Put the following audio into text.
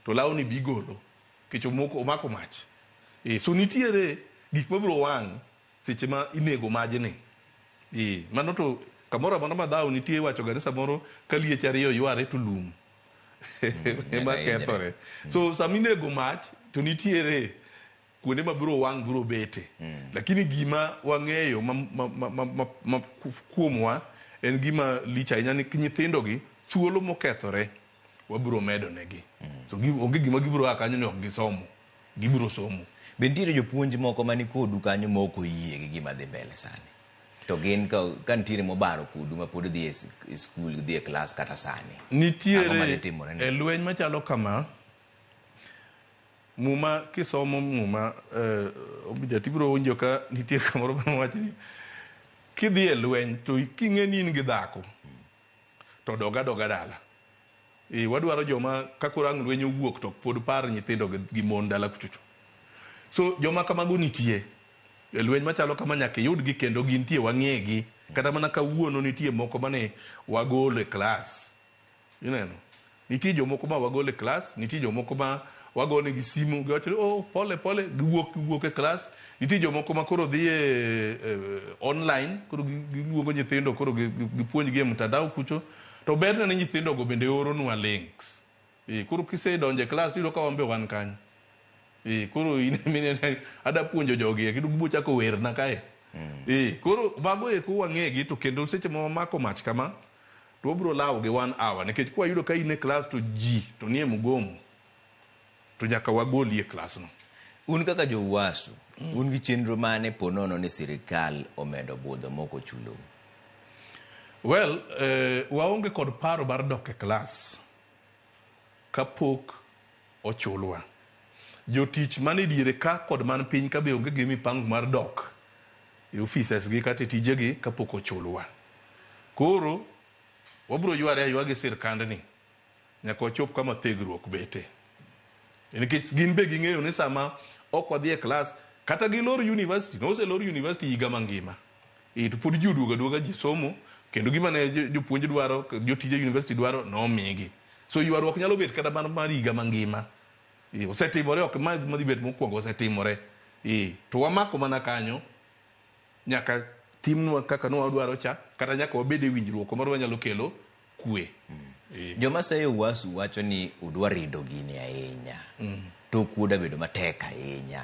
to lawni bi igolo nikech omoko omako mach. Eh, so nitiere gik mabiro wang' seche ma inego majni. Eh, mano to kamoro amora ma dhawo nitie iwacho ga ni samoro ka liech ariyo yware to lum ema kethore. So sama inego mach to nitiere kuonde ma biro wang' biro bete. Lakini gima wang'eyo ma, ma, ma, ma, ma, ma kuomwa en gima lich ahinya ni nyithindogi thuolo mokethore wabiro medo negi. So onge gima gibiro a kanyo ni ok gisomo. Gibiro somo. Be nitiere jopuonj moko mani kodu kanyo ma ok oyie gi gima dhi mbele sani? To gin ka, ka nitiere mobaro kodu ma pod dhi e skul, dhi e klas kata sani. Ang'o Nitiere madhi timore e lweny machalo kama, Muma kisomo Muma eh, Obija tibiro winjo ka nitie kamoro mane wacho ni kidhi e lweny to king'e ni in gi dhako to dog adoga dala. E, wadwaro joma ka koro ang' lweny owuok to pod par nyithindo gi mon dala kuchocho. So joma kamago nitie e lweny machalo kama nyaka iyudgi kendo gintie wang'egi. Kata mana kawuono nitie moko mane wagolo e klas. Ineno? Nitie jomoko ma wagolo e klas, nitie jomoko ma wagonegi simu giwacho ni oh pole pole giwuok giwuok e klas. Nitie jomoko ma koro dhi e, e online, koro giluongo nyithindo koro gipuonjgi e mtandao kucho. To berne ni nyithindogo bende oronwa links. E, koro kisedonjo e klas tiyudo ka wan be wan kanyo. E, koro in minene ada puonjo jogi e kendo gibo chako werna kae. E, koro mago eko wang'egi to kendo seche ma wamako mach kama to wabiro lawo gi one hour nikech kwayudo ka in e klas to ji to nie mgomo to nyaka wagoli e klas no. Un kaka jo UASU, un gi chenro mane po nono ni sirikal omedo budho mok ochulou? Well, waonge kod paro mar dok e klas kapok ochulwa. Jotich man e diere ka kod man piny ka be onge gi mipango mar dok e offices gi kata e tijegi kapok ochulwa. Koro wabiro yware aywa gi sirkandni nyaka wachop kama thegruok bete. Nikech gin be ging'eyo ni sama ok wadhi e klas kata gilor university, noselor university higa mangima. E, to pod ji oduogo aduoga ji somo kendo gima ne jopuonj dwaro, jotije university dwaro nomigi. So ywaruok nyalo bet kata mana mar higa mangima. E, osetimore ok ma madhi bet mokwongo osetimore. E, to wamako mana kanyo nyaka timnwa kaka nwadwaro cha kata nyaka wabed e winjruok moro manyalo kelo kwe. E. Joma seyo UASU wacho ni udwa rido gini ahinya. To kuoda bedo matek ahinya.